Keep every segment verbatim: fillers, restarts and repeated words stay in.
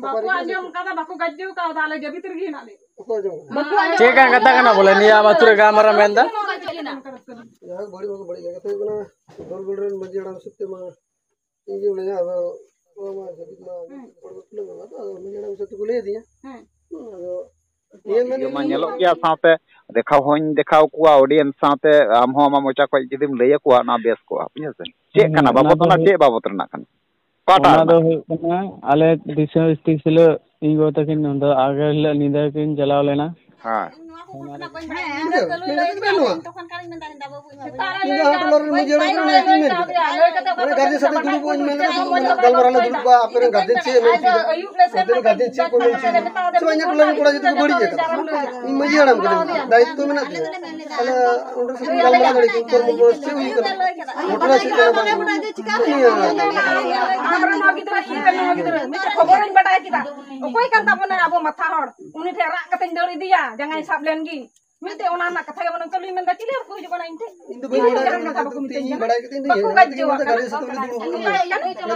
ᱵᱟᱠᱚ ᱟᱸᱡᱚᱢ ᱠᱟᱫᱟ, ᱵᱟᱠᱚ ᱜᱟᱡᱽᱡᱚ ᱠᱟᱫᱟ, ᱟᱞᱮ ᱡᱟᱹᱵᱤ ᱨᱮᱜᱮ ᱦᱮᱱᱟᱜ ᱞᱮᱭᱟ᱾ ᱚᱠᱚᱭ ᱟᱸᱡᱚᱢ ᱠᱟᱫᱟ? ᱪᱮᱫ ᱠᱟᱱ ᱠᱟᱛᱷᱟ ᱠᱟᱱᱟ ᱵᱚᱞᱮ ᱱᱤᱭᱟᱹ ᱟᱢ ᱟᱹᱛᱩ ᱨᱮ ᱜᱟᱞᱢᱟᱨᱟᱣ ᱢᱮᱱᱫᱟ? ᱡᱟᱦᱟᱸ ᱵᱟᱹᱲᱤᱡ ᱵᱟᱠᱚ ᱵᱟᱹᱲᱤᱡ ᱜᱮᱭᱟ, ᱠᱟᱛᱷᱟ ᱦᱩᱭᱩᱜ ᱠᱟᱱᱟ, ᱫᱚᱞ ᱜᱚᱲ ᱨᱮᱱ ᱢᱟᱹᱡᱷᱤ ᱦᱟᱲᱟᱢ ᱦᱤᱥᱟᱹᱵ ᱛᱮ ᱢᱟ ᱤᱧ ᱜᱮ ᱢᱮᱱᱟᱹᱧᱟ, ᱟᱫᱚ ᱚᱱᱟ ᱢᱟ ᱡᱟᱹᱵᱤ ᱢᱟ ᱦᱩᱸ᱾ ᱦᱚᱲ ᱵᱟᱠᱚ ᱞᱟᱹᱭ ᱵᱟᱲᱟ, ᱟᱫᱚ ᱢᱟᱹᱡᱷᱤ ᱦᱟᱲᱟᱢ ᱦᱤᱥᱟᱹᱵ ᱛᱮᱠᱚ ᱞᱟᱹᱭ ᱟᱹᱫᱤᱧᱟ᱾ ᱦᱩᱸ᱾ ᱟᱫᱚ ᱤᱭᱟᱹ ᱢᱮᱱ ᱤᱭᱟᱹ ᱢᱟ ᱧᱮᱞᱚᱜ ᱜᱮᱭᱟ, ᱥᱟᱶᱛᱮ ᱫᱮᱠᱷᱟᱣ ᱦᱚᱸᱧ ᱫᱮᱠᱷᱟᱣ ᱠᱚᱣᱟ audience ᱥᱟᱶᱛᱮ, ᱟᱢ ᱦᱚᱸ ᱟᱢᱟᱜ ᱢᱚᱪᱟ ᱠᱷᱚᱱ ᱡᱩᱫᱤᱢ ᱞᱟᱹᱭ ᱟᱠᱚᱣᱟ, ᱚᱱᱟ ᱵᱮᱥ ᱠᱚᱜᱼᱟ, ᱵᱩᱡᱷᱟᱹᱣ ᱥᱮ? ᱪᱮᱫ ᱦᱮᱸ, ᱠᱟᱱᱟ ᱚᱱᱟ ᱵᱟᱵᱚᱛ, ᱫᱚ ᱚᱱᱟ ᱦᱩᱭᱩᱜ, ᱪᱮᱫ ᱵᱟᱵᱚᱛ ᱨᱮᱱᱟᱜ ᱠᱟᱱᱟ? ᱚᱠᱟᱴᱟᱜ ᱚᱱᱟ ᱫᱚ ᱨᱮᱱᱟᱜ ᱠᱟᱱᱟ? ᱦᱩᱭᱩᱜ ᱠᱟᱱᱟ, ᱟᱞᱮ ᱫᱤᱥᱟᱹ ᱛᱤᱥ ᱦᱤᱞᱳᱜ ᱤᱧ ᱜᱚ ᱛᱟᱹᱠᱤᱱ ᱱᱚᱰᱮ ᱟᱜᱮ ᱦᱤᱞᱳᱜ ᱧᱤᱫᱟᱹ ᱠᱤᱱ ᱪᱟᱞᱟᱣ ᱞᱮᱱᱟ᱾ ᱦᱮᱸ᱾ ᱤᱧ ᱫᱚ ᱦᱟᱸᱜ ᱴᱚᱞᱟ ᱨᱮᱱ ᱢᱟᱹᱡᱷᱤ ᱦᱟᱲᱟᱢ ᱠᱟᱱᱟ, ᱢᱮᱛᱟᱭ ᱠᱟᱱᱟ, ᱢᱟᱱᱮ ᱜᱟᱨᱡᱮᱱ ᱥᱟᱛᱮ ᱫᱩᱲᱩᱵ ᱵᱚᱱ ᱢᱮᱱ ᱠᱟᱫᱟ, ᱜᱟᱞᱢᱟᱨᱟᱣ ᱞᱮ ᱫᱩᱲᱩᱵ ᱠᱚᱜᱼᱟ, ᱟᱯᱮ ᱨᱮᱱ ᱜᱟᱨᱡᱮᱱ ᱪᱮᱫ ᱮ ᱢᱮᱱ ᱦᱚᱪᱚᱭᱮᱫᱟ, ᱱᱚᱛᱮ ᱨᱮᱱ ᱜᱟᱨᱡᱮᱱ ᱪᱮᱫ ᱠᱚ ᱢᱮᱱ ᱦᱚᱪᱚᱭᱮᱫᱟ᱾ ᱥᱮ ᱵᱟᱝ, ᱤᱧᱟᱹᱜ ᱴᱚᱞᱟ ᱨᱮᱱ ᱠᱚᱲᱟ ᱡᱚᱛᱚ ᱠᱚ ᱵᱟᱹᱲᱤᱡ ᱟᱠᱟᱫᱟ᱾ ᱤᱧ ᱢᱟᱹᱡᱷᱤ ᱦᱟᱲᱟᱢ ᱠᱟᱹᱱᱟᱹᱧ, ᱫᱟᱭᱤᱛᱛᱚ ᱢᱮᱱᱟᱜ ᱛᱤᱧᱟ᱾ ᱛᱟᱦᱞᱮ ᱚᱸᱰᱮ ᱥᱟᱛᱮ ᱜᱟᱞᱢᱟᱨᱟᱣ ᱫᱟᱲᱮ ᱠᱚᱣᱟ, ᱩᱛᱛᱚᱨ ᱵᱚᱝᱜᱚ ᱪᱮᱫ ᱦᱩᱭ ᱠᱟᱱᱟ, ᱜᱷᱚᱴᱚᱱᱟ ᱪᱮᱫ ᱠᱟᱱᱟ, ᱵᱟᱝ ᱠᱟᱱᱟ᱾ ᱟᱢ ᱨᱮᱱ ᱱᱚᱣᱟ ᱜᱤᱫᱽᱨᱟᱹ ᱪᱮᱫ ᱠᱟᱱᱟ, ᱱᱚᱣᱟ ᱜᱤᱫᱽᱨᱟᱹ ᱢᱤᱫᱴᱮᱱ ᱠᱷᱚᱵᱚᱨᱤᱧ ᱵᱟᱰᱟᱭ ᱠᱮᱫᱟ, ᱚᱠᱚᱭ ᱠᱟᱱ ᱛᱟᱵᱚᱱᱟ ᱟᱵᱚ ᱢᱟᱛᱷᱟ ᱦᱚᱲ, ᱩᱱᱤ ᱴᱷᱮᱱ ᱨᱟᱜ ᱠᱟᱛᱮᱧ ᱫᱟᱹᱲ ᱤᱫᱤᱭᱟ, ᱡᱟᱸᱜᱟᱧ ᱥᱟᱵ ᱞᱮᱱ ᱜᱮ᱾ ᱢᱤᱫᱴᱮᱡ ᱚᱱᱟ ᱨᱮᱱᱟᱜ ᱠᱟᱛᱷᱟ ᱜᱮ ᱵᱟᱹᱱᱩᱜ ᱛᱟᱞᱩᱧ ᱢᱮᱱᱫᱟ, ᱪᱤᱞᱤ ᱦᱚᱲ ᱠᱚ ᱦᱤᱡᱩᱜ ᱠᱟᱱᱟ ᱤᱧ ᱴᱷᱮᱱ? ᱤᱧ ᱫᱚ ᱵᱟᱹᱧ ᱵᱟᱲᱟᱭ ᱠᱟᱱᱟ, ᱠᱟᱛᱷᱟ ᱵᱟᱠᱚ ᱢᱤᱛᱟᱹᱧ ᱤᱧ ᱠᱟᱱᱟ᱾ ᱵᱟᱲᱟᱭ ᱠᱟᱛᱮ ᱤᱧ ᱫᱚ ᱵᱟᱠᱚ ᱤᱭᱟᱹ ᱜᱟᱡᱚ ᱥᱟᱛᱮ ᱠᱟᱱᱟ᱾ ᱫᱩᱲᱩᱵ ᱠᱟᱱᱟ᱾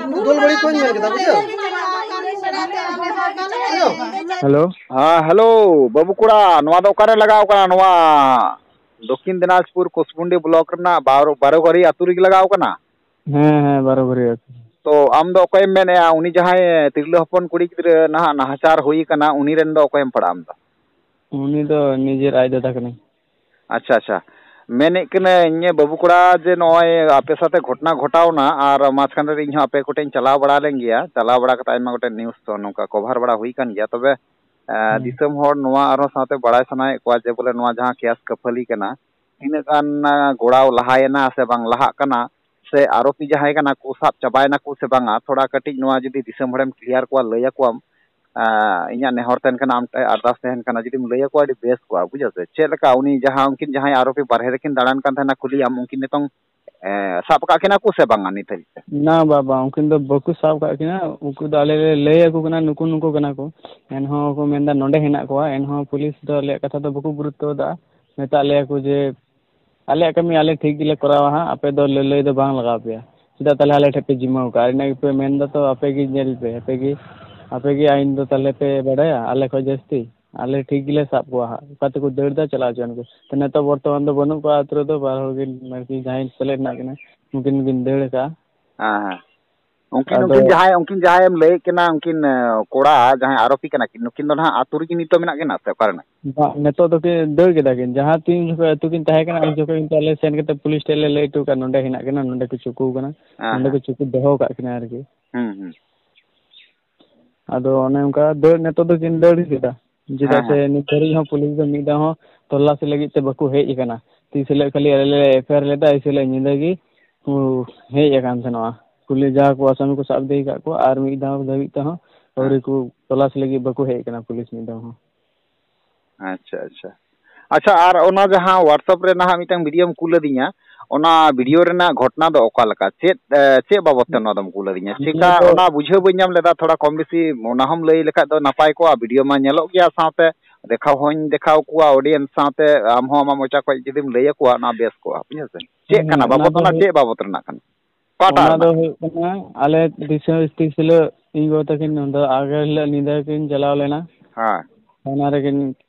ᱤᱧ ᱫᱚ ᱫᱚᱞ ᱵᱟᱹᱲᱤ ᱠᱚᱧ ᱢᱮᱱ ᱠᱮᱫᱟ, ᱵᱩᱡᱷᱟᱹᱣ? ᱦᱮᱞᱳ᱾ ᱦᱮᱸ, ᱦᱮᱞᱳ, ᱵᱟᱹᱵᱩ ᱠᱚᱲᱟ, ᱱᱚᱣᱟ ᱫᱚ ᱚᱠᱟᱨᱮ ᱞᱟᱜᱟᱣ ᱠᱟᱱᱟ? ᱱᱚᱣᱟ ᱫᱚᱠᱠᱷᱤᱱ ᱫᱤᱱᱟᱡᱽᱯᱩᱨ ᱠᱩᱥᱢᱩᱱᱰᱤ ᱵᱞᱚᱠ ᱨᱮᱱᱟᱜ ᱵᱟᱨᱚ, ᱵᱟᱨᱚ ᱜᱷᱟᱹᱨᱤ ᱟᱹᱛᱩ ᱨᱮᱜᱮ ᱞᱟᱜᱟᱣ ᱠᱟᱱᱟ? ᱦᱮᱸ, ᱦᱮᱸ, ᱵᱟᱨᱚ ᱜᱷᱟᱹᱨᱤ ᱟᱹᱛᱩ᱾ ᱛᱚ, ᱟᱢ ᱫᱚ ᱚᱠᱚᱭᱮᱢ ᱢᱮᱱᱮᱫᱼᱟ? ᱩᱱᱤ ᱡᱟᱦᱟᱸᱭ ᱛᱤᱨᱞᱟᱹ ᱦᱚᱯᱚᱱ ᱠᱩᱲᱤ ᱜᱤᱫᱽᱨᱟᱹ ᱱᱟᱦᱟᱜ ᱱᱟᱦᱟᱪᱟᱨ ᱦᱩᱭ ᱠᱟᱱᱟ, ᱩᱱᱤ ᱨᱮᱱ ᱫᱚ ᱚᱠᱚᱭᱮᱢ ᱯᱟᱲᱟᱜᱼᱟ ᱟᱢ ᱫᱚ? ᱩᱱᱤ ᱫᱚ ᱱᱤᱡᱮᱨ ᱟᱡ ᱫᱟᱫᱟ ᱠᱟᱱᱟᱭ᱾ ᱟᱪᱪᱷᱟ, ᱟᱪᱪᱷᱟ᱾ ᱢᱮᱱᱮᱫ ᱠᱟᱹᱱᱟᱹᱧ, ᱵᱟᱹᱵᱩ ᱠᱚᱲᱟ, ᱡᱮ ᱱᱚᱜᱼᱚᱭ ᱟᱯᱮ ᱥᱟᱛᱮ ᱜᱷᱚᱴᱚᱱᱟ ᱜᱷᱚᱴᱟᱣᱱᱟ, ᱟᱨ ᱢᱟᱡᱷᱠᱷᱟᱱ ᱨᱮ ᱤᱧ ᱦᱚᱸ ᱟᱯᱮ ᱠᱚᱴᱷᱮᱱ ᱤᱧ ᱪᱟᱞᱟᱣ ᱵᱟᱲᱟ ᱞᱮᱱ ᱜᱮᱭᱟ, ᱪᱟᱞᱟᱣ ᱵᱟᱲᱟ ᱠᱟᱛᱮ ᱟᱭᱢᱟ ᱜᱚᱴᱮᱱ news ᱛᱚ ᱱᱚᱝᱠᱟ cover ᱵᱟᱲᱟ ᱦᱩᱭ ᱠᱟᱱ ᱜᱮᱭᱟ᱾ ᱛᱚᱵᱮ, ᱮ, ᱦᱮᱸ᱾ ᱫᱤᱥᱚᱢ ᱦᱚᱲ ᱱᱚᱣᱟ ᱟᱨᱦᱚᱸ ᱥᱟᱶᱛᱮ ᱵᱟᱲᱟᱭ ᱥᱟᱱᱟᱭᱮᱫ ᱠᱚᱣᱟ ᱡᱮ ᱵᱚᱞᱮ ᱱᱚᱣᱟ ᱡᱟᱦᱟᱸ case ᱠᱷᱟᱹᱯᱟᱹᱞᱤ ᱠᱟᱱᱟ, ᱛᱤᱱᱟᱹᱜ ᱜᱟᱱ, ᱮ, ᱜᱚᱲᱟᱣ ᱞᱟᱦᱟᱭᱮᱱᱟ ᱥᱮ ᱵᱟᱝ ᱞᱟᱦᱟᱜ ᱠᱟᱱᱟ, ᱥᱮ ᱟᱨᱚᱯᱤ ᱡᱟᱦᱟᱸᱭ ᱠᱟᱱᱟ ᱠᱚ ᱥᱟᱵ ᱪᱟᱵᱟᱭᱮᱱᱟ ᱠᱚ ᱥᱮ ᱵᱟᱝᱟ? ᱛᱷᱚᱲᱟ ᱠᱟᱹᱴᱤᱡ ᱱᱚᱣᱟ ᱡᱩᱫᱤ ᱫᱤᱥᱚᱢ ᱦᱚᱲᱮᱢ clear ᱠᱚᱣᱟ, ᱞᱟᱹᱭ ᱟᱠᱚᱣᱟᱢ, ᱮᱸ, ᱤᱧᱟᱹᱜ ᱱᱮᱦᱚᱨ ᱛᱟᱦᱮᱱ ᱠᱟᱱᱟ, ᱟᱢ ᱴᱷᱮᱱ ᱟᱨᱫᱟᱥ ᱛᱟᱦᱮᱱ ᱠᱟᱱᱟ, ᱡᱩᱫᱤᱢ ᱞᱟᱹᱭ ᱟᱠᱚᱣᱟ, ᱟᱹᱰᱤ ᱵᱮᱥ ᱠᱚᱜᱼᱟ, ᱵᱩᱡᱷᱟᱹᱣ ᱥᱮ? ᱪᱮᱫ ᱞᱮᱠᱟ ᱩᱱᱤ ᱡᱟᱦᱟᱸ, ᱩᱱᱠᱤᱱ ᱡᱟᱦᱟᱸᱭ ᱟᱨᱚᱯᱤ ᱵᱟᱨᱦᱮ ᱨᱮᱠᱤᱱ ᱫᱟᱬᱟᱱ ᱠᱟᱱ ᱛᱟᱦᱮᱱᱟ, ᱠᱩᱞᱤᱭᱟᱢ, ᱩᱱᱠᱤᱱ ᱱᱤᱛᱚᱝ, ᱮᱸ, ᱥᱟᱵ ᱟᱠᱟᱫ ᱠᱤᱱᱟ ᱠᱚ ᱥᱮ ᱵᱟᱝᱟ ᱱᱤᱛ ᱦᱟᱹᱵᱤᱡ ᱛᱮ? ᱱᱟ ᱵᱟᱵᱟ, ᱩᱱᱠᱤᱱ ᱫᱚ ᱵᱟᱠᱚ ᱥᱟᱵ ᱟᱠᱟᱫ ᱠᱤᱱᱟ᱾ ᱩᱱᱠᱩ ᱫᱚ ᱟᱞᱮ ᱞᱮ ᱞᱟᱹᱭ ᱟᱠᱚ ᱠᱟᱱᱟ, ᱱᱩᱠᱩ ᱱᱩᱠᱩ ᱠᱟᱱᱟ ᱠᱚ, ᱮᱱᱦᱚᱸ ᱠᱚ ᱢᱮᱱᱫᱟ ᱱᱚᱸᱰᱮ ᱦᱮᱱᱟᱜ ᱠᱚᱣᱟ, ᱮᱱᱦᱚᱸ ᱯᱩᱞᱤᱥ ᱫᱚ ᱟᱞᱮᱭᱟᱜ ᱠᱟᱛᱷᱟ ᱫᱚ ᱵᱟᱠᱚ ᱜᱩᱨᱩᱛᱛᱚ ᱟᱫᱟ᱾ ᱢᱮᱛᱟᱜ ᱞᱮᱭᱟ ᱠᱚ ᱡᱮ, ᱟᱞᱮᱭᱟᱜ ᱠᱟᱹᱢᱤ ᱟᱞᱮ ᱴᱷᱤᱠ ᱜᱮᱞᱮ ᱠᱚᱨᱟᱣᱟ ᱦᱟᱸᱜ, ᱟᱯᱮ ᱫᱚ ᱞᱟᱹᱞᱟᱹᱭ ᱫᱚ ᱵᱟᱝ ᱞᱟᱜᱟᱣ ᱯᱮᱭᱟ, ᱪᱮᱫᱟᱜ ᱛᱟᱦᱞᱮ ᱟᱞᱮ ᱴᱷᱮᱱ ᱯᱮ ᱡᱤᱢᱟᱹᱣ ᱠᱟᱜᱼᱟ? ᱟᱨ ᱤᱱᱟᱹ ᱜᱮᱯᱮ ᱢᱮᱱᱫᱟ, ᱛᱚ ᱟᱯᱮ ᱜᱮ ᱧᱮᱞ ᱯᱮ, ᱟᱯᱮ ᱜᱮ ᱟᱯᱮ ᱜᱮ ᱟᱹᱭᱤᱱ ᱫᱚ ᱛᱟᱦᱚᱞᱮ ᱯᱮ ᱵᱟᱰᱟᱭᱟ, ᱟᱞᱮ ᱠᱷᱚᱡ ᱡᱟᱹᱥᱛᱤ᱾ ᱟᱞᱮ ᱴᱷᱤᱠ ᱜᱮᱞᱮ ᱥᱟᱵ ᱠᱚᱣᱟ ᱦᱟᱸᱜ, ᱚᱠᱟ ᱛᱮᱠᱚ ᱫᱟᱹᱲ ᱫᱟ ᱪᱟᱞᱟᱣ ᱦᱚᱪᱚᱣᱟᱱ ᱠᱚ᱾ ᱛᱚ ᱱᱤᱛᱚᱜ ᱵᱚᱨᱛᱚᱢᱟᱱ ᱫᱚ ᱵᱟᱹᱱᱩᱜ ᱠᱚᱣᱟ ᱟᱹᱛᱩ ᱨᱮᱫᱚ, ᱵᱟᱨ ᱦᱚᱲ ᱜᱮ ᱟᱨᱠᱤ ᱡᱟᱦᱟᱸᱭ ᱥᱮᱞᱮᱫ ᱦᱮᱱᱟᱜ ᱠᱤᱱᱟ, ᱩᱱᱠᱤᱱ ᱠᱤᱱ ᱫᱟᱹᱲ ᱟᱠᱟᱫᱼᱟ᱾ ᱦᱮᱸ ᱦᱮᱸ᱾ ᱩᱱᱠᱤᱱ ᱟᱫᱚ ᱩᱱᱠᱤᱱ ᱡᱟᱦᱟᱸᱭ ᱩᱱᱠᱤᱱ ᱡᱟᱦᱟᱸᱭᱮᱢ ᱞᱟᱹᱭᱮᱫ ᱠᱤᱱᱟ, ᱩᱱᱠᱤᱱ ᱮ, ᱠᱚᱲᱟ ᱡᱟᱦᱟᱸᱭ ᱟᱨᱚᱯᱤ ᱠᱟᱱᱟ ᱠᱤᱱ, ᱱᱩᱠᱤᱱ ᱫᱚ ᱱᱟᱦᱟᱜ ᱟᱹᱛᱩ ᱨᱮᱜᱮ ᱱᱤᱛᱚᱜ ᱢᱮᱱᱟᱜ ᱠᱤᱱᱟ ᱥᱮ ᱚᱠᱟ ᱨᱮ ᱱᱟᱜ? ᱵᱟᱝ, ᱱᱤᱛᱚᱜ ᱫᱚᱠᱤᱱ ᱫᱟᱹᱲ ᱠᱮᱫᱟ ᱠᱤᱱ᱾ ᱡᱟᱦᱟᱸ ᱛᱤᱱ ᱡᱚᱠᱷᱚᱡ ᱟᱹᱛᱩ ᱠᱤᱱ ᱛᱟᱦᱮᱸ ᱠᱟᱱᱟ, ᱩᱱ ᱡᱚᱠᱷᱚᱡ ᱠᱤᱱᱛᱩ ᱟᱞᱮ ᱥᱮᱱ ᱠᱟᱛᱮ ᱯᱩᱞᱤᱥ ᱴᱷᱮᱡ ᱞᱮ ᱞᱟᱹᱭ ᱦᱚᱴᱚ ᱠᱟᱜᱼᱟ, ᱱᱚᱸᱰᱮ ᱦᱮᱱᱟᱜ ᱠᱤᱱᱟ, ᱱᱚᱸᱰᱮ ᱠᱚ ᱪᱩᱠᱩ ᱠᱟᱱᱟ, ᱦᱮᱸ ᱱᱚᱸᱰᱮ ᱦᱮᱸ᱾ ᱠᱚ ᱪᱩᱠᱩ ᱫᱚᱦᱚ ᱠᱟᱜ ᱠᱤᱱᱟ ᱟᱨᱠᱤ᱾ ᱦᱩᱸ ᱦᱩᱸ᱾ ᱟᱫᱚ ᱚᱱᱮ ᱚᱱᱠᱟ ᱫᱟᱹᱲ, ᱱᱤᱛᱚᱜ ᱫᱚᱠᱤᱱ ᱫᱟᱹᱲ ᱠᱮᱫᱟ᱾ ᱪᱮᱫᱟᱜ ᱦᱮᱸ ᱥᱮ ᱦᱮᱸ᱾ ᱱᱤᱛ ᱫᱷᱟᱹᱨᱤᱡ ᱦᱚᱸ ᱯᱩᱞᱤᱥ ᱫᱚ ᱢᱤᱫ ᱫᱷᱟᱣ ᱦᱚᱸ ᱛᱚᱞᱟᱥᱤ ᱞᱟᱹᱜᱤᱫ ᱛᱮ ᱵᱟᱠᱚ ᱦᱮᱡ ᱟᱠᱟᱱᱟ᱾ ᱛᱤᱥ ᱦᱤᱞᱳᱜ ᱠᱷᱟᱹᱞᱤ ᱟᱞᱮ ᱞᱮ ᱮᱯᱷ ᱟᱭ ᱟᱨ ᱞᱮᱫᱟ, ᱤᱥ ᱦᱤᱞᱳᱜ ᱧᱤᱫᱟᱹ ᱜᱮ ᱠᱚ ᱦᱮᱡ ᱟᱠᱟᱱ ᱛᱟᱦᱮᱱᱚᱜᱼᱟ᱾ ᱯᱩᱞᱤᱥ ᱡᱟᱦᱟᱸ ᱠᱚ ᱟᱥᱟᱢᱤ ᱠᱚ ᱥᱟᱵ ᱤᱫᱤ ᱟᱠᱟᱫ ᱠᱚᱣᱟ, ᱟᱨ ᱢᱤᱫ ᱫᱷᱟᱣ ᱫᱷᱟᱹᱵᱤᱡ ᱛᱮᱦᱚᱸ ᱦᱮᱸ᱾ ᱟᱹᱣᱨᱤ ᱠᱚ ᱛᱚᱞᱟᱥ ᱞᱟᱹᱜᱤᱫ ᱵᱟᱠᱚ ᱦᱮᱡ ᱟᱠᱟᱱᱟ ᱯᱩᱞᱤᱥ ᱢᱤᱫ ᱫᱷᱟᱣ ᱦᱚᱸ᱾ ᱟᱪᱪᱷᱟ ᱟᱪᱪᱷᱟ᱾ ᱟᱪᱪᱷᱟ, ᱟᱨ ᱚᱱᱟ ᱡᱟᱦᱟᱸ WhatsApp ᱨᱮ ᱱᱟᱦᱟᱜ ᱢᱤᱫᱴᱟᱝ ᱵᱷᱤᱰᱤᱭᱳᱢ ᱠᱩᱞ ᱟᱹᱫᱤᱧᱟ, ᱚᱱᱟ ᱵᱷᱤᱰᱤᱭᱳ ᱨᱮᱱᱟᱜ ᱜᱷᱚᱴᱚᱱᱟ ᱫᱚ ᱚᱠᱟ ᱞᱮᱠᱟ? ᱪᱮᱫ, ᱮ, ᱪᱮᱫ ᱵᱟᱵᱚᱛ ᱛᱮ ᱱᱚᱣᱟ ᱫᱚᱢ ᱠᱩᱞ ᱟᱹᱫᱤᱧᱟ? ᱪᱮᱠᱟ ᱱᱤᱭᱟᱹ ᱫᱚ ᱚᱱᱟ ᱵᱩᱡᱷᱟᱹᱣ ᱵᱟᱹᱧ ᱧᱟᱢ ᱞᱮᱫᱟ, ᱛᱷᱚᱲᱟ ᱠᱚᱢ ᱵᱮᱥᱤ ᱚᱱᱟ ᱦᱚᱸᱢ ᱞᱟᱹᱭ ᱞᱮᱠᱷᱟᱡ ᱫᱚ ᱱᱟᱯᱟᱭ ᱠᱚᱜᱼᱟ᱾ ᱵᱷᱤᱰᱤᱭᱳ ᱢᱟ ᱧᱮᱞᱚᱜ ᱜᱮᱭᱟ, ᱥᱟᱶᱛᱮ ᱫᱮᱠᱷᱟᱣ ᱦᱚᱸᱧ ᱫᱮᱠᱷᱟᱣ ᱠᱚᱣᱟ ᱚᱰᱤᱭᱮᱱᱥ ᱥᱟᱶᱛᱮ, ᱟᱢ ᱦᱚᱸ ᱟᱢᱟᱜ ᱢᱚᱪᱟ ᱠᱷᱚᱡ ᱡᱩᱫᱤᱢ ᱞᱟᱹᱭ ᱟᱠᱚᱣᱟ, ᱚᱱᱟ ᱵᱮᱥ ᱠᱚᱜᱼᱟ, ᱵᱩᱡᱷᱟᱹᱣ ᱥᱮ? ᱪᱮᱫ ᱦᱮᱸ, ᱠᱟᱱᱟ ᱚᱱᱟ ᱵᱟᱵᱚᱛ, ᱫᱚ ᱚᱱᱟ ᱦᱩᱭᱩᱜ ᱪᱮᱫ ᱵᱟᱵᱚᱛ ᱨᱮᱱᱟᱜ ᱠᱟᱱᱟ? ᱚᱠᱟᱴᱟᱜ ᱚᱱᱟ ᱫᱚ ᱨᱮᱱᱟᱜ? ᱦᱩᱭᱩᱜ ᱠᱟᱱᱟ, ᱟᱞᱮ ᱫᱤᱥᱟᱹ ᱛᱤᱥ ᱦᱤᱞᱳᱜ ᱤᱧ ᱜᱚ ᱛᱟᱹᱠᱤᱱ ᱱᱚᱰᱮ ᱟᱜᱮ ᱦᱤᱞᱳᱜ ᱧᱤᱫᱟᱹ ᱠᱤᱱ ᱪᱟᱞᱟᱣ ᱞᱮᱱᱟ, ᱦᱮᱸ᱾ ᱛᱷᱟᱱᱟ ᱨᱮᱠᱤᱱ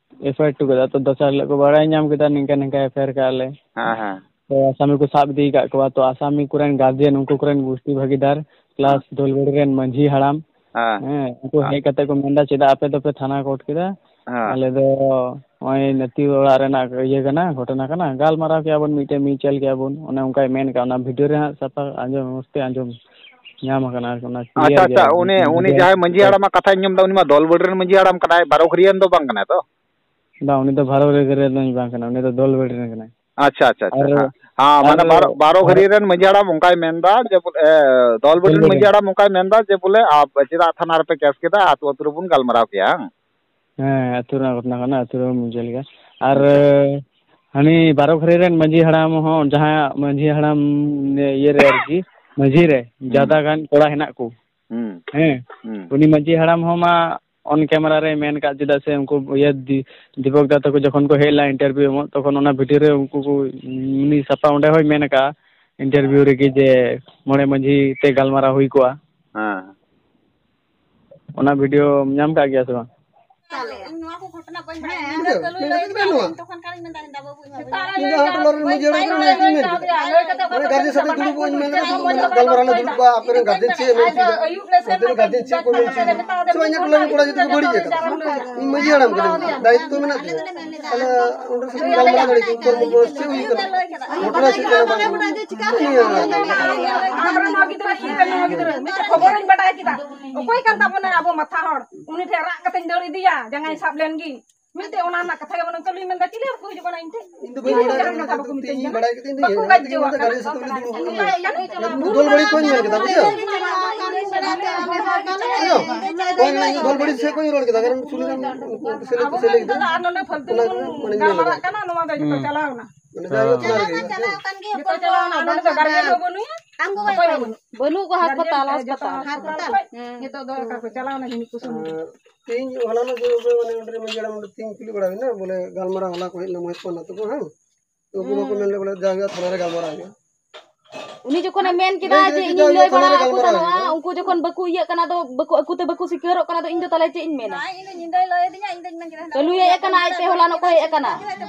ᱮᱯᱷ ᱟᱭ ᱟᱨ ᱦᱚᱴᱚ ᱠᱟᱫᱟ᱾ ᱛᱚ ᱫᱚᱥᱟᱨ ᱦᱤᱞᱳᱜ ᱠᱚ ᱵᱟᱲᱟᱭ ᱧᱟᱢ ᱠᱮᱫᱟ, ᱱᱤᱝᱠᱟ ᱱᱤᱝᱠᱟ ᱮᱯᱷ ᱟᱭ ᱟᱨ ᱠᱟᱜᱼᱟ ᱞᱮ᱾ ᱦᱮᱸ ᱦᱮᱸ᱾ ᱛᱚ ᱟᱥᱟᱢᱤ ᱠᱚ ᱥᱟᱵ ᱤᱫᱤ ᱟᱠᱟᱫ ᱠᱚᱣᱟ᱾ ᱛᱚ ᱟᱥᱟᱢᱤ ᱠᱚᱨᱮᱱ ᱜᱟᱨᱡᱮᱱ, ᱩᱱᱠᱩ ᱠᱚᱨᱮᱱ ᱜᱩᱥᱴᱤ ᱵᱷᱟᱹᱜᱤᱫᱟᱨ, ᱯᱞᱟᱥ ᱦᱮᱸ᱾ ᱫᱳᱞᱵᱟᱲᱤ ᱨᱮᱱ ᱢᱟᱹᱡᱷᱤ ᱦᱟᱲᱟᱢ, ᱦᱮᱸ᱾ ᱦᱮᱸ, ᱩᱱᱠᱩ ᱦᱮᱸ᱾ ᱦᱮᱡ ᱠᱟᱛᱮ ᱠᱚ ᱢᱮᱱᱫᱟ, "ᱪᱮᱫᱟᱜ ᱟᱯᱮ ᱫᱚᱯᱮ ᱛᱷᱟᱱᱟ ᱠᱳᱨᱴ ᱠᱮᱫᱟ? ᱦᱮᱸ᱾ ᱟᱞᱮ ᱫᱚ ᱱᱚᱜᱼᱚᱭ ᱱᱟᱹᱛᱤ ᱚᱲᱟᱜ ᱨᱮᱱᱟᱜ ᱤᱭᱟᱹ ᱠᱟᱱᱟ, ᱜᱷᱚᱴᱚᱱᱟ ᱠᱟᱱᱟ, ᱜᱟᱞᱢᱟᱨᱟᱣ ᱠᱮᱭᱟ ᱵᱚᱱ, ᱢᱤᱫᱴᱮᱡ ᱢᱤᱪᱟᱞ ᱠᱮᱭᱟ ᱵᱚᱱ", ᱚᱱᱮ ᱚᱱᱠᱟᱭ ᱢᱮᱱ ᱠᱟᱜᱼᱟ᱾ ᱚᱱᱟ ᱵᱷᱤᱰᱤᱭᱳ ᱨᱮ ᱦᱟᱸᱜ ᱥᱟᱯᱷᱟ ᱟᱸᱡᱚᱢ, ᱢᱚᱡᱽ ᱛᱮ ᱟᱸᱡᱚᱢ ᱧᱟᱢ ᱟᱠᱟᱱᱟ ᱟᱨᱠᱤ, ᱚᱱᱟ ᱠᱞᱤᱭᱟᱨ ᱟᱪᱪᱷᱟ ᱜᱮ ᱟᱪᱪᱷᱟ, ᱟᱨᱠᱤ, ᱩᱱᱤ ᱚᱱᱟ ᱩᱱᱤ ᱵᱷᱤᱰᱤᱭᱳ ᱨᱮ ᱡᱟᱦᱟᱸᱭ ᱦᱟᱸᱜ ᱢᱟᱹᱡᱷᱤ ᱥᱟᱯᱷᱟ᱾ ᱦᱟᱲᱟᱢᱟᱜ ᱠᱟᱛᱷᱟᱧ ᱟᱸᱡᱚᱢ ᱮᱫᱟ, ᱩᱱᱤ ᱢᱟ ᱫᱚᱞ ᱵᱟᱹᱲᱤ ᱨᱮᱱ ᱢᱟᱹᱡᱷᱤ ᱦᱟᱲᱟᱢ ᱠᱟᱱᱟᱭ, ᱵᱟᱨᱚ ᱜᱷᱟᱹᱨᱤᱭᱟᱹ ᱨᱮᱱ ᱫᱚ ᱵᱟᱝ ᱠᱟᱱᱟᱭ ᱛᱚ? ᱵᱟᱝ, ᱩᱱᱤ ᱫᱚ ᱵᱷᱟᱨᱚ ᱜᱷᱟᱹᱨᱤᱭᱟᱹ ᱨᱮᱱ ᱵᱟᱝ ᱠᱟᱱᱟ, ᱩᱱᱤ ᱫᱚ ᱫᱚᱞ ᱵᱟᱹᱲᱤ ᱨᱮᱱ ᱠᱟᱱᱟᱭ᱾ ᱟᱪᱪᱷᱟ ᱟᱪᱪᱷᱟ ᱟᱪᱪᱷᱟ, ᱟᱨ ᱦᱮᱸ᱾ ᱦᱮᱸ, ᱟᱨ ᱢᱟᱱᱮ ᱵᱟᱨᱚ, ᱵᱟᱨᱚ ᱵᱷᱟᱨᱚ- ᱜᱷᱟᱹᱨᱤᱭᱟᱹ ᱨᱮᱱ ᱢᱟᱹᱡᱷᱤ ᱦᱟᱲᱟᱢ ᱚᱱᱠᱟᱭ ᱢᱮᱱᱫᱟ ᱡᱮ ᱵᱚᱞᱮ, ᱮ, ᱫᱚᱞ ᱵᱟᱹᱲᱤ ᱫᱚᱞ ᱨᱮᱱ ᱵᱟᱹᱲᱤ ᱢᱟᱹᱡᱷᱤ ᱦᱟᱲᱟᱢ ᱚᱱᱠᱟᱭ ᱢᱮᱱᱫᱟ ᱡᱮ ᱵᱚᱞᱮ, ᱟᱯ-, ᱪᱮᱫᱟᱜ ᱛᱷᱟᱱᱟ ᱨᱮᱯᱮ ᱠᱮᱥ ᱠᱮᱫᱟ, ᱟᱹᱛᱩ ᱟᱹᱛᱩ ᱨᱮᱵᱚᱱ ᱜᱟᱞᱢᱟᱨᱟᱣ ᱠᱮᱭᱟ, ᱦᱮᱸ? ᱦᱮᱸ, ᱟᱹᱛᱩ ᱨᱮᱱᱟᱜ ᱜᱷᱚᱴᱚᱱᱟ ᱠᱟᱱᱟ, ᱟᱹᱛᱩ ᱨᱮᱵᱚᱱ ᱵᱩᱡᱷᱟᱹᱣ ᱞᱮᱭᱟ᱾ ᱟᱨ ᱟᱪᱪᱷᱟ᱾ ᱦᱟᱹᱱᱤ ᱵᱟᱨᱚ ᱜᱷᱟᱹᱨᱤ ᱨᱮᱱ ᱢᱟᱹᱡᱷᱤ ᱦᱟᱲᱟᱢ ᱦᱚᱸ, ᱡᱟᱦᱟᱸᱭᱟᱜ ᱢᱟᱹᱡᱷᱤ ᱦᱟᱲᱟᱢ ᱤᱭᱟᱹ ᱨᱮ ᱟᱨᱠᱤ, ᱢᱟᱹᱡᱷᱤ ᱨᱮ ᱦᱩᱸ᱾ ᱡᱟᱫᱟ ᱜᱟᱱ ᱠᱚᱲᱟ ᱦᱮᱱᱟᱜ ᱠᱚ, ᱦᱩᱸ᱾ ᱦᱮᱸ, ᱦᱩᱸ᱾ ᱩᱱᱤ ᱢᱟᱹᱡᱷᱤ ᱦᱟᱲᱟᱢ ᱦᱚᱸ ᱢᱟ on camera ᱨᱮ ᱢᱮᱱ ᱠᱟᱜ, ᱪᱮᱫᱟᱜ ᱥᱮ ᱩᱱᱠᱩ ᱤᱭᱟᱹ ᱫᱤ-, ᱫᱤᱯᱚᱠ ᱫᱟ ᱛᱟᱠᱚ ᱡᱚᱠᱷᱚᱱ ᱠᱚ ᱦᱮᱡ ᱞᱮᱱᱟ interview ᱮᱢᱚᱜ, ᱛᱚᱠᱷᱚᱱ ᱚᱱᱟ ᱵᱷᱤᱰᱤᱭᱳ ᱨᱮ ᱩᱱᱠᱩ ᱠᱚ, ᱩᱱᱤ ᱥᱟᱯᱷᱟ ᱚᱸᱰᱮ ᱦᱚᱸᱭ ᱢᱮᱱ ᱠᱟᱜᱼᱟ interview ᱨᱮᱜᱮ ᱡᱮ ᱢᱚᱬᱮ ᱢᱟᱹᱡᱷᱤ ᱛᱮ ᱜᱟᱞᱢᱟᱨᱟᱣ ᱦᱩᱭ ᱠᱚᱜᱼᱟ᱾ ᱦᱮᱸ᱾ ᱚᱱᱟ ᱵᱷᱤᱰᱤᱭᱳᱢ ᱧᱟᱢ ᱠᱟᱜ ᱜᱮᱭᱟ ᱥᱮ ᱵᱟᱝ? ᱤᱧ ᱱᱚᱣᱟ ᱠᱚ ᱜᱷᱚᱴᱚᱱᱟ ᱵᱟᱹᱧ ᱵᱟᱲᱟᱭᱟ᱾ ᱦᱮᱸ, ᱜᱤᱫᱽᱨᱟᱹ ᱢᱮᱱ ᱠᱟᱛᱮ ᱫᱚ ᱵᱟᱹᱱᱩᱜᱼᱟ᱾ ᱤᱧ ᱛᱚᱠᱷᱚᱱ ᱠᱷᱟᱱᱤᱧ ᱢᱮᱱᱫᱟ, ᱤᱧ ᱫᱟ ᱵᱟᱹᱵᱩ, ᱤᱧ ᱢᱟ ᱵᱟᱹᱧ ᱤᱧ ᱫᱚ ᱦᱟᱴ ᱴᱚᱞᱟ ᱨᱮᱱ ᱢᱟᱹᱡᱷᱤ ᱦᱟᱲᱟᱢ ᱠᱟᱱᱟᱭ, ᱤᱧ ᱢᱮᱱ ᱠᱮᱫᱟ᱾ ᱢᱟᱱᱮ ᱜᱟᱨᱡᱮᱱ ᱥᱟᱛᱮ ᱫᱩᱲᱩᱵ ᱟᱹᱧ ᱢᱮᱱ ᱠᱟᱛᱮ ᱫᱚ ᱜᱟᱞᱢᱟᱨᱟᱣ ᱞᱮ ᱫᱩᱲᱩᱵ ᱠᱚᱜᱼᱟ, ᱟᱯᱮ ᱨᱮᱱ ᱜᱟᱨᱡᱮᱱ ᱪᱮᱫ ᱮ ᱢᱮᱱ ᱦᱚᱪᱚᱭᱮᱫᱟ? ᱟᱯᱮ ᱨᱮᱱ ᱜᱟᱨᱡᱮᱱ ᱪᱮᱫ ᱠᱚ ᱢᱮᱱ ᱦᱚᱪᱚᱭᱮᱫᱟ? ᱥᱮ ᱵᱟᱝ, ᱤᱧᱟᱹᱜ ᱴᱚᱞᱟ ᱨᱮᱱ ᱠᱚᱲᱟ ᱡᱚᱛᱚ ᱠᱚ ᱵᱟᱹᱲᱤᱡ ᱟᱠᱟᱫᱟ᱾ ᱤᱧ ᱢᱟᱹᱡᱷᱤ ᱦᱟᱲᱟᱢ ᱠᱟᱹᱱᱟᱹᱧ, ᱫᱟᱭᱤᱛᱛᱚ ᱢᱮᱱᱟᱜ ᱛᱤᱧᱟ᱾ ᱛᱟᱦᱞᱮ ᱚᱸᱰᱮ ᱥᱟᱛᱮ ᱜᱟᱞᱢᱟᱨᱟᱣ ᱫᱟᱲᱮ ᱠᱤᱧ, ᱠᱚᱨᱢᱚ ᱪᱮᱫ ᱦᱩᱭ ᱠᱟᱱᱟ? ᱜᱷᱚᱴᱚᱱᱟ ᱪᱮᱫ ᱠᱟᱱᱟ ᱵᱟᱝ ᱠᱟᱱᱟ? ᱱᱚᱣᱟ ᱜᱤᱫᱽᱨᱟᱹ ᱪᱮᱫ ᱠᱟᱱᱟ, ᱱᱚᱣᱟ ᱜᱤᱫᱽᱨᱟᱹ ᱢᱤᱫᱴᱮᱱ ᱠᱷᱚᱵᱚᱨᱤᱧ ᱵᱟᱰᱟᱭ ᱠᱮᱫᱟ᱾ ᱚᱠᱚᱭ ᱠᱟᱱ ᱛᱟᱵᱚᱱᱟᱭ ᱟᱵᱚ ᱢᱟᱛᱷᱟ ᱦᱚᱲ? ᱩᱱᱤ ᱴᱷᱮᱱ ᱨᱟᱜ ᱠᱟᱛᱮᱧ ᱫᱟᱹᱲ ᱤᱫᱤᱭᱟ, ᱡᱟᱸᱜᱟᱭ ᱥᱟᱵ ᱞᱮᱱ ᱜᱮ᱾ ᱢᱤᱫᱴᱮᱡ ᱚᱱᱟ ᱨᱮᱱᱟᱜ ᱠᱟᱛᱷᱟ ᱜᱮ ᱵᱟᱹᱱᱩᱜ, ᱠᱟᱹᱞᱤ ᱢᱮᱱᱫᱟ, "ᱪᱤᱞᱤ ᱦᱚᱲ ᱠᱚ ᱦᱤᱡᱩᱜ ᱠᱟᱱᱟ ᱤᱧ ᱴᱷᱮᱱ?" ᱤᱧ ᱫᱚ ᱵᱟᱹᱧ ᱵᱟᱲᱟᱭ ᱠᱟᱛᱮ ᱤᱧ ᱫᱚ ᱵᱟᱠᱚ ᱤᱧ ᱜᱟᱡᱡᱚ ᱫᱚ ᱟᱠᱟᱱᱟ᱾ ᱜᱟᱨᱡᱮᱱ ᱥᱟᱛᱮ ᱩᱱᱤ ᱫᱩᱲᱩᱵ ᱟᱠᱟᱱᱟ᱾ ᱫᱚᱞ ᱵᱟᱹᱲᱤ ᱠᱚᱧ ᱢᱮᱱ ᱠᱮᱫᱟ, ᱵᱩᱡᱷᱟᱹᱣ? ᱵᱩᱡᱷᱟᱹᱣ? ᱦᱳᱭ, ᱤᱧ ᱫᱚᱞ ᱵᱟᱹᱲᱤ ᱥᱮᱫ ᱠᱚᱧ ᱨᱚᱲ ᱠᱮᱫᱟ, ᱠᱟᱨᱚᱱ ᱥᱩᱱᱤ ᱨᱮᱱ ᱩᱱᱠᱩ ᱥᱮᱞᱮᱫ ᱠᱚ ᱥᱮᱞᱮᱫ ᱠᱮᱫᱟ᱾ ᱟᱨ ᱱᱚᱰᱮ ᱯᱷᱟᱞᱛᱩ ᱚᱱᱟ ᱵᱚᱱ ᱢᱟᱱᱮ ᱧᱮᱞ ᱜᱟᱞᱢᱟᱨᱟᱜ ᱠᱟᱫᱟ᱾ ᱠᱟᱱᱟ, ᱱᱚᱣᱟ ᱫᱚ ᱡᱚᱛᱚ ᱦᱩᱸ᱾ ᱪᱟᱞᱟᱣ ᱮᱱᱟ᱾ ᱢᱟᱱᱮ ᱡᱟᱭᱦᱳᱠ, ᱚᱱᱟ ᱨᱮᱜᱮ᱾ ᱡᱚᱛᱚ ᱪᱟᱞᱟᱣ ᱮᱱᱟ, ᱱᱚᱰᱮ ᱫᱚ ᱜᱟᱨᱡᱮᱱ ᱦᱚᱸ ᱵᱟᱹᱱᱩᱭᱟ᱾ ᱚᱠᱚᱭ ᱦᱚᱸ ᱵᱟᱹᱱᱩᱜ᱾ ᱵᱟᱹᱱᱩᱜ ᱠᱚᱣᱟ, ᱦᱟᱥᱯᱟᱛᱟᱞ, ᱡᱚᱛᱚ ᱦᱟᱥᱯᱟᱛᱟᱞ᱾ ᱦᱟᱥᱯᱟᱛᱟᱞ ᱠᱷᱚᱡ ᱦᱮᱸ᱾ ᱱᱤᱛᱚᱜ ᱫᱚ ᱚᱠᱟ ᱠᱚ ᱪᱟᱞᱟᱣ ᱮᱱᱟ ᱦᱤᱱᱤ ᱠᱩᱥᱩᱢ ᱜᱮ? ᱟᱨ ᱛᱮᱦᱮᱧ ᱦᱚᱞᱟᱱᱚᱜ ᱡᱮ ᱚᱠᱚᱭ ᱢᱟᱱᱮ ᱚᱸᱰᱮ ᱢᱟᱹᱡᱷᱤ ᱦᱟᱲᱟᱢ ᱚᱸᱰᱮ ᱛᱮᱦᱮᱧ ᱠᱩᱞᱤ ᱵᱟᱲᱟ ᱦᱩᱭᱱᱟ, ᱵᱚᱞᱮ ᱜᱟᱞᱢᱟᱨᱟᱣ ᱦᱚᱞᱟ ᱠᱚ ᱦᱮᱡ ᱞᱮᱱᱟ ᱢᱚᱦᱮᱥ ᱯᱟᱱᱟ ᱛᱟᱠᱚ, ᱦᱮᱸ? ᱩᱱᱠᱩ ᱢᱟᱠᱚ ᱦᱩᱸ᱾ ᱢᱮᱱ ᱞᱮᱫ ᱵᱚᱞᱮ ᱡᱟᱜᱮ ᱛᱷᱟᱱᱟ ᱨᱮ ᱜᱟᱞᱢᱟᱨᱟᱣ ᱦᱩᱭᱩᱜᱼᱟ᱾ ᱩᱱᱤ ᱡᱚᱠᱷᱚᱱᱮ ᱢᱮᱱ ᱠᱮᱫᱟ ᱞᱟᱹᱭ ᱡᱮ ᱠᱮᱫᱟ ᱡᱮ ᱤᱧᱤᱧ ᱡᱟᱜᱮ ᱞᱟᱹᱭ ᱛᱷᱟᱱᱟ ᱵᱟᱲᱟ ᱨᱮ ᱟᱠᱚ ᱜᱟᱞᱢᱟᱨᱟᱣ ᱛᱟᱦᱮᱱᱟ, ᱦᱩᱭᱩᱜᱼᱟ᱾ ᱩᱱᱠᱩ ᱡᱚᱠᱷᱚᱱ ᱵᱟᱠᱚ ᱤᱭᱟᱹᱜ ᱠᱟᱱᱟ, ᱫᱚ ᱵᱟᱠᱚ, ᱟᱠᱚ ᱛᱮ ᱵᱟᱠᱚ ᱥᱤᱠᱟᱹᱨᱚᱜ ᱠᱟᱱᱟ, ᱫᱚ ᱤᱧ ᱫᱚ ᱛᱟᱦᱞᱮ ᱪᱮᱫ ᱤᱧ ᱢᱮᱱᱟ? ᱢᱟ ᱤᱧ ᱫᱚ ᱧᱤᱫᱟᱹᱭ ᱞᱟᱹᱭ ᱟᱹᱫᱤᱧᱟ, ᱤᱧ ᱫᱚᱧ ᱢᱮᱱ ᱠᱮᱫᱟ, ᱦᱮᱸ, ᱪᱟᱹᱞᱩᱭ ᱦᱮᱡ ᱟᱠᱟᱱᱟ, ᱟᱡ ᱛᱮ ᱦᱚᱞᱟᱱᱚᱜ ᱠᱚ ᱦᱮᱡ ᱟᱠᱟᱱᱟ᱾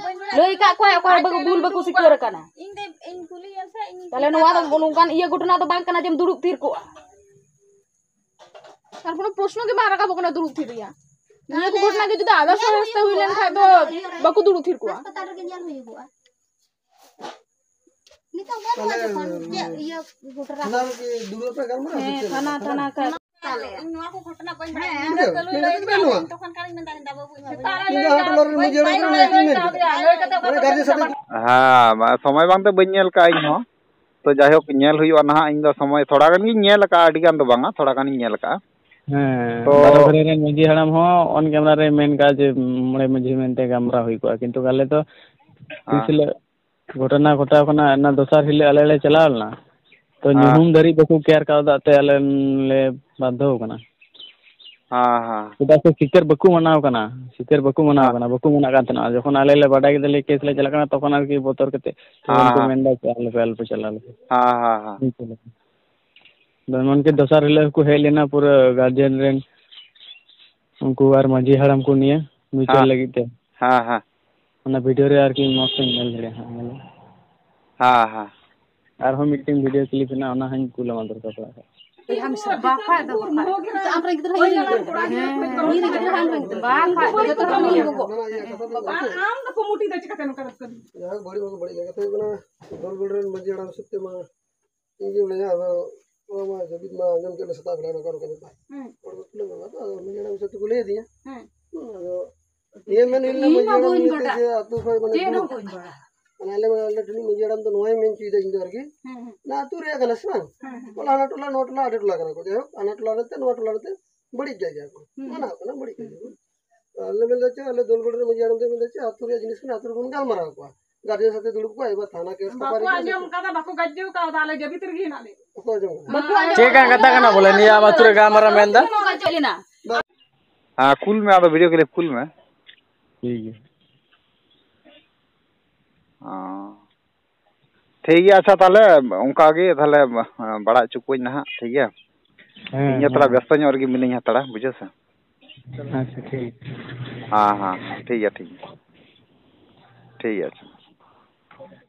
ᱞᱟᱹᱭ ᱟᱠᱟᱫ ᱠᱚᱣᱟᱭ, ᱚᱠᱚᱭ ᱵᱟᱠᱚ, ᱵᱷᱩᱞ ᱵᱟᱠᱚ ᱥᱤᱠᱟᱹᱨ ᱟᱠᱟᱱᱟ᱾ ᱤᱧ ᱫᱚ, ᱤᱧ ᱠᱩᱞᱤᱭᱮᱭᱟ ᱥᱮ, ᱤᱧ ᱛᱟᱦᱞᱮ ᱱᱚᱣᱟ ᱫᱚ ᱱᱚᱝᱠᱟᱱ ᱤᱭᱟᱹ ᱜᱷᱚᱴᱚᱱᱟ ᱫᱚ ᱵᱟᱝ ᱠᱟᱱᱟ ᱡᱮᱢ ᱫᱩᱲᱩᱵ ᱛᱷᱤᱨ ᱠᱚᱜᱼᱟ᱾ ᱟᱨ ᱠᱳᱱᱳ ᱯᱨᱚᱥᱱᱚ ᱜᱮ ᱵᱟᱝ ᱨᱟᱠᱟᱵᱚᱜ ᱠᱟᱱᱟ ᱫᱩᱲᱩᱵ ᱛᱷᱤᱨ ᱨᱮᱭᱟᱜ᱾ ᱱᱤᱭᱟᱹ ᱠᱚ ᱛᱟᱦᱞᱮ ᱜᱷᱚᱴᱚᱱᱟ ᱜᱮ ᱡᱩᱫᱤ ᱟᱫᱟᱨᱥ ᱧᱮᱞ ᱦᱚᱲ ᱥᱟᱛᱮ ᱦᱩᱭ ᱦᱩᱭᱩᱜᱼᱟ, ᱞᱮᱱᱠᱷᱟᱱ ᱫᱚ ᱧᱮᱞ ᱦᱩᱭᱩᱜᱼᱟ᱾ ᱵᱟᱠᱚ ᱫᱩᱲᱩᱵ ᱛᱷᱤᱨ ᱠᱚᱜᱼᱟ᱾ ᱦᱟᱥᱯᱟᱛᱟᱞ ᱨᱮᱜᱮ ᱧᱮᱞ ᱦᱩᱭᱩᱜᱼᱟ᱾ ᱱᱤᱛᱚᱜ ᱵᱟᱹᱱᱩᱜᱼᱟ ᱛᱟᱦᱞᱮ ᱡᱚᱠᱷᱚᱱ, ᱪᱮᱫ ᱤᱭᱟᱹ ᱜᱷᱚᱴᱚᱱᱟ? ᱛᱷᱟᱱᱟ ᱨᱮᱜᱮ ᱫᱩᱲᱩᱵ ᱯᱮ ᱜᱟᱞᱢᱟᱨᱟᱣ ᱥᱮ ᱦᱮᱸ, ᱪᱮᱫ? ᱛᱷᱟᱱᱟ, ᱛᱷᱟᱱᱟ ᱠᱷᱟᱡ᱾ ᱤᱧ ᱱᱚᱣᱟ ᱠᱚ ᱜᱷᱚᱴᱚᱱᱟ ᱵᱟᱹᱧ ᱵᱟᱲᱟᱭᱟ᱾ ᱦᱮᱸ᱾ ᱤᱧ ᱫᱚ ᱠᱟᱹᱞᱩ ᱞᱟᱹᱭ ᱟᱹᱫᱤᱧᱟ, ᱤᱧ ᱛᱚᱠᱷᱚᱱ ᱠᱷᱟᱱᱤᱧ ᱢᱮᱱᱫᱟ, ᱤᱧ ᱫᱟ ᱵᱟᱹᱵᱩ, ᱤᱧ ᱢᱟ ᱵᱟᱹᱧ ᱵᱟᱲᱟᱭᱟ᱾ ᱤᱧ ᱫᱚ ᱦᱟᱴ ᱴᱚᱞᱟ ᱨᱮᱱ ᱢᱟᱹᱡᱷᱤ ᱦᱟᱲᱟᱢ ᱠᱟᱱᱟᱭ, ᱤᱧ ᱢᱮᱱ ᱠᱮᱫᱟ᱾ ᱢᱟᱱᱮ ᱜᱟᱨᱡᱮᱱ ᱥᱟᱛᱮ ᱦᱮᱸ, ᱢᱟ, ᱥᱚᱢᱚᱭ ᱵᱟᱝᱛᱮ ᱵᱟᱹᱧ ᱧᱮᱞ ᱠᱟᱜᱼᱟ ᱤᱧ ᱦᱚᱸ᱾ ᱛᱚ, ᱡᱟᱭᱦᱳᱠ, ᱧᱮᱞ ᱦᱩᱭᱩᱜᱼᱟ ᱱᱟᱦᱟᱜ᱾ ᱤᱧ ᱫᱚ ᱥᱚᱢᱚᱭ ᱛᱷᱚᱲᱟ ᱜᱟᱱ ᱜᱤᱧ ᱧᱮᱞ ᱟᱠᱟᱜᱼᱟ, ᱟᱹᱰᱤ ᱜᱟᱱ ᱫᱚ ᱵᱟᱝᱟ, ᱛᱷᱚᱲᱟ ᱜᱟᱱᱤᱧ ᱧᱮᱞ ᱟᱠᱟᱜᱼᱟ᱾ ᱦᱮᱸ, ᱛᱚ ᱵᱟᱨᱚ ᱜᱷᱟᱹᱨᱤ ᱨᱮᱱ ᱢᱟᱹᱡᱷᱤ ᱦᱟᱲᱟᱢ ᱦᱚᱸ on camera ᱨᱮᱭ ᱢᱮᱱ ᱠᱟᱜᱼᱟ ᱡᱮ ᱢᱚᱬᱮ ᱢᱟᱹᱡᱷᱤ ᱢᱮᱱᱛᱮ ᱜᱟᱞᱢᱟᱨᱟᱣ ᱦᱩᱭ ᱠᱚᱜᱼᱟ, ᱠᱤᱱᱛᱩ ᱟᱞᱮ ᱫᱚ ᱛᱤᱥ ᱦᱮᱸ᱾ ᱦᱤᱞᱳᱜ ᱜᱷᱚᱴᱚᱱᱟ ᱜᱷᱚᱴᱟᱣ ᱠᱟᱱᱟ, ᱚᱱᱟ ᱫᱚᱥᱟᱨ ᱦᱤᱞᱳᱜ ᱟᱞᱮ ᱞᱮ ᱪᱟᱞᱟᱣ ᱞᱮᱱᱟ, ᱛᱚ ᱦᱮᱸ᱾ ᱧᱩᱦᱩᱢ ᱫᱷᱟᱹᱨᱤᱡ ᱵᱟᱠᱚ ᱠᱮᱭᱟᱨ ᱠᱟᱣᱫᱟ ᱛᱮ ᱟᱞᱮ ᱞᱮ ᱵᱟᱫᱽᱫᱷᱚ ᱠᱟᱱᱟ᱾ ᱦᱮᱸ, ᱦᱮᱸ᱾ ᱪᱮᱫᱟᱜ ᱥᱮ ᱥᱤᱠᱟᱹᱨ ᱵᱟᱠᱚ ᱢᱟᱱᱟᱣ ᱠᱟᱱᱟ, ᱥᱤᱠᱟᱹᱨ ᱵᱟᱠᱚ ᱢᱟᱱᱟᱣ ᱦᱮᱸ᱾ ᱠᱟᱱᱟ, ᱵᱟᱠᱚ ᱢᱟᱱᱟᱜ ᱠᱟᱱ ᱛᱟᱦᱮᱱᱟ᱾ ᱡᱚᱠᱷᱚᱱ ᱟᱞᱮ ᱞᱮ ᱵᱟᱰᱟᱭ ᱠᱮᱫᱟ ᱞᱮ ᱠᱮᱥ ᱞᱮ ᱪᱟᱞᱟᱜ ᱠᱟᱱᱟ, ᱛᱚᱠᱷᱚᱱ ᱟᱨᱠᱤ ᱵᱚᱛᱚᱨ ᱠᱟᱛᱮ ᱦᱮᱸ, ᱩᱱᱠᱩ ᱦᱮᱸ᱾ ᱢᱮᱱ ᱮᱫᱟ ᱠᱤ ᱟᱞᱚᱯᱮ, ᱟᱞᱚᱯᱮ ᱪᱟᱞᱟᱣ ᱞᱮᱯᱮ᱾ ᱦᱮᱸ, ᱦᱮᱸ, ᱦᱮᱸ᱾ ᱟᱫᱚ ᱮᱢᱚᱱ ᱠᱤ ᱫᱚᱥᱟᱨ ᱦᱤᱞᱳᱜ ᱦᱚᱸᱠᱚ ᱦᱮᱡ ᱞᱮᱱᱟ ᱯᱩᱨᱟᱹ ᱜᱟᱨᱡᱮᱱ ᱨᱮᱱ ᱩᱱᱠᱩ ᱟᱨ ᱢᱟᱹᱡᱷᱤ ᱦᱟᱲᱟᱢ ᱠᱚ ᱱᱤᱭᱟᱹ ᱢᱤᱪᱟᱹᱨ ᱦᱮᱸ᱾ ᱞᱟᱹᱜᱤᱫ ᱛᱮ᱾ ᱦᱮᱸ, ᱦᱮᱸ᱾ ᱚᱱᱟ video ᱨᱮ ᱟᱨᱠᱤ ᱢᱚᱡᱽ ᱛᱮᱧ ᱧᱮᱞ ᱫᱟᱲᱮᱭᱟᱜᱼᱟ ᱦᱟᱸᱜ, ᱧᱮᱞ᱾ ᱦᱮᱸ, ᱦᱮᱸ᱾ ᱟᱨᱦᱚᱸ ᱢᱤᱫᱴᱮᱱ video clip ᱦᱮᱱᱟᱜᱼᱟ, ᱚᱱᱟ ᱦᱚᱸᱧ ᱠᱩᱞ ᱟᱢᱟ ᱫᱚᱨᱠᱟᱨ ᱯᱟᱲᱟᱜ ᱠᱷᱟᱡ᱾ ᱵᱟᱠᱷᱟᱡ ᱫᱚ ᱵᱟᱠᱷᱟᱡ᱾ ᱟᱢ ᱨᱮᱱ ᱜᱤᱫᱽᱨᱟᱹ ᱦᱚᱸ ᱤᱧ ᱨᱮᱱ ᱜᱤᱫᱽᱨᱟᱹ᱾ ᱦᱮᱸ, ᱤᱧ ᱨᱮᱱ ᱜᱤᱫᱽᱨᱟᱹ ᱦᱚᱸ ᱟᱢ ᱨᱮᱱ ᱜᱤᱫᱽᱨᱟᱹ᱾ ᱵᱟᱠᱷᱟᱡ ᱫᱚ ᱡᱚᱛᱚ ᱦᱚᱲ ᱨᱮᱱ ᱜᱚᱜᱚ᱾ ᱟᱨ ᱟᱢ ᱫᱚ ᱠᱚᱢᱤᱴᱤ ᱫᱚ ᱪᱤᱠᱟᱹᱛᱮ ᱱᱚᱝᱠᱟ ᱫᱚ ᱠᱟᱹᱢᱤ? ᱡᱟᱦᱟᱸ ᱵᱟᱹᱲᱤᱡ ᱢᱟ ᱵᱟᱹᱲᱤᱡ ᱜᱮ ᱠᱟᱛᱷᱟ ᱦᱩᱭᱩᱜ ᱠᱟᱱᱟ, ᱫᱚᱞ ᱜᱚᱲ ᱨᱮᱱ ᱢᱟᱹᱡᱷᱤ ᱦᱟᱲᱟᱢ ᱦᱤᱥᱟᱹᱵ ᱛᱮᱢᱟ ᱤᱧ ᱜᱮ ᱢᱮᱱᱟᱭᱟ, ᱟᱫᱚ ᱱᱚᱣᱟ ᱢᱟ ᱡᱟᱹᱵᱤᱫ ᱢᱟ ᱟᱸᱡᱚᱢ ᱠᱮᱫ ᱞᱮ ᱥᱮᱛᱟᱜ ᱵᱮᱲᱟ ᱱᱚᱝᱠᱟ ᱱᱚᱝᱠᱟ ᱵᱮᱯᱟᱨ᱾ ᱦᱩᱸ᱾ ᱦᱚᱲ ᱠᱚ ᱛᱩᱞᱟᱹᱣ ᱵᱟᱲᱟ ᱫᱚ, ᱟᱫᱚ ᱢᱟᱹᱡᱷᱤ ᱦᱟᱲᱟᱢ ᱥᱟᱛᱮ ᱠᱚ ᱞᱟᱹᱭ ᱟᱫᱤᱧᱟ᱾ ᱦᱩᱸ᱾ ᱦᱩᱸ, ᱟᱫᱚ ᱱᱤᱭᱟᱹ ᱢᱮᱱ ᱦᱩᱭ ᱞᱮᱱᱟ ᱤᱧ ᱢᱟ ᱢᱟᱹᱡᱷᱤ ᱦᱟᱲᱟᱢ ᱵᱟᱹᱧ ᱱᱤᱭᱟᱹᱛᱮ ᱵᱟᱰᱟᱭᱟ᱾ ᱡᱮ ᱟᱹᱛᱩ ᱠᱷᱚᱡ ᱢᱟᱱᱮ ᱪᱮᱫ ᱦᱚᱸ ᱫᱩᱲᱩᱵ, ᱵᱟᱹᱧ ᱵᱟᱰᱟᱭᱟ᱾ ᱢᱟᱱᱮ ᱟᱞᱮ ᱢᱟ, ᱟᱞᱮ ᱴᱷᱮᱱᱤᱡ ᱢᱟᱹᱡᱷᱤ ᱦᱟᱲᱟᱢ ᱫᱚ ᱱᱚᱣᱟᱭ ᱢᱮᱱ ᱦᱚᱪᱚᱭᱮᱫᱟ ᱤᱧ ᱫᱚ ᱟᱨᱠᱤ, ᱦᱩᱸ, ᱦᱩᱸ᱾ ᱚᱱᱟ ᱟᱹᱛᱩ ᱨᱮᱭᱟᱜ ᱠᱟᱱᱟ ᱥᱮ ᱵᱟᱝ? ᱦᱩᱸ, ᱦᱩᱸ᱾ ᱵᱚᱞᱮ ᱦᱟᱱᱟ ᱴᱚᱞᱟ, ᱱᱚᱣᱟ ᱴᱚᱞᱟ, ᱟᱹᱰᱤ ᱴᱚᱞᱟ ᱠᱟᱱᱟ ᱠᱚ, ᱡᱟᱭᱦᱳᱠ, ᱦᱟᱱᱟ ᱴᱚᱞᱟ ᱨᱮᱱᱛᱮ ᱱᱚᱣᱟ ᱴᱚᱞᱟ ᱨᱮᱱᱛᱮ ᱵᱟᱹᱲᱤᱡ ᱡᱟᱭᱜᱟ ᱠᱚ, ᱦᱩᱸ᱾ ᱢᱟᱱᱟᱣ ᱠᱟᱱᱟ, ᱵᱟᱹᱲᱤᱡ ᱦᱩᱸ, ᱡᱟᱭᱜᱟ ᱠᱚ᱾ ᱦᱩᱸ᱾ ᱟᱞᱮ ᱢᱮᱱ ᱮᱫᱟ ᱪᱮᱫ, ᱟᱞᱮ ᱫᱚᱞ ᱜᱚᱲ ᱨᱮᱱ ᱢᱟᱹᱡᱷᱤ ᱦᱟᱲᱟᱢ ᱫᱚᱭ ᱢᱮᱱ ᱮᱫᱟ ᱪᱮᱫ, ᱟᱹᱛᱩ ᱨᱮᱭᱟᱜ ᱡᱤᱱᱤᱥ ᱠᱟᱱᱟ, ᱟᱹᱛᱩ ᱨᱮᱵᱚᱱ ᱜᱟᱞᱢᱟᱨᱟᱣ ᱠᱚᱣᱟ, ᱜᱟᱨᱡᱮᱱ ᱥᱟᱛᱮ ᱫᱩᱲᱩᱵ ᱠᱚᱣᱟ, ᱮᱵᱟᱨ ᱛᱷᱟᱱᱟ ᱠᱮᱥ ᱵᱟᱠᱚ ᱠᱷᱟᱹᱯᱟᱹᱨᱤ ᱠᱮᱥ ᱟᱸᱡᱚᱢ ᱠᱟᱫᱟ, ᱵᱟᱠᱚ ᱜᱟᱡᱡᱟᱹᱣ ᱠᱟᱫᱟ, ᱟᱞᱮ ᱡᱟᱹᱵᱤᱛ ᱨᱮᱜᱮ ᱦᱮᱱᱟᱜ ᱞᱮᱭᱟ᱾ ᱵᱟᱠᱚ ᱟᱸᱡᱚᱢ ᱪᱮᱫ ᱠᱟᱱ ᱠᱟᱛᱷᱟ ᱠᱟᱱᱟ ᱵᱚᱞᱮ, ᱱᱤᱭᱟᱹ ᱟᱢ ᱟᱹᱛᱩ ᱨᱮ ᱜᱟᱞᱢᱟᱨᱟᱣ ᱢᱮᱱ ᱮᱫᱟ? ᱵᱟᱠᱚ ᱟᱸᱡᱚᱢ ᱞᱮᱱᱟ᱾ ᱦᱮᱸ, ᱠᱩᱞ ᱢᱮ, ᱟᱫᱚ video clip ᱠᱩᱞ ᱢᱮ᱾ ᱴᱷᱤᱠ ᱜᱮᱭᱟ᱾ ᱚ᱾ ᱴᱷᱤᱠ ᱜᱮᱭᱟ, ᱟᱪᱪᱷᱟ, ᱛᱟᱦᱞᱮ ᱚᱱᱠᱟ ᱜᱮ ᱛᱟᱦᱞᱮ ᱵᱟᱲᱟᱭ ᱦᱚᱪᱚ ᱠᱚᱣᱟᱧ ᱱᱟᱦᱟᱜ, ᱴᱷᱤᱠ ᱜᱮᱭᱟ? ᱦᱮᱸ, ᱤᱧ ᱦᱚᱸ ᱛᱷᱚᱲᱟ ᱦᱮᱸ᱾ ᱵᱮᱥᱛᱚ ᱧᱚᱜ ᱨᱮᱜᱮ ᱢᱤᱱᱟᱹᱧ ᱦᱟᱛᱟᱲᱟ, ᱵᱩᱡᱷᱟᱹᱣ ᱥᱮ? ᱟᱪᱪᱷᱟ, ᱴᱷᱤᱠ᱾ ᱦᱮᱸ, ᱦᱮᱸ, ᱴᱷᱤᱠ ᱜᱮᱭᱟ, ᱴᱷᱤᱠ ᱜᱮᱭᱟ᱾ ᱴᱷᱤᱠ ᱜᱮᱭᱟ, ᱟᱪᱪᱷᱟ᱾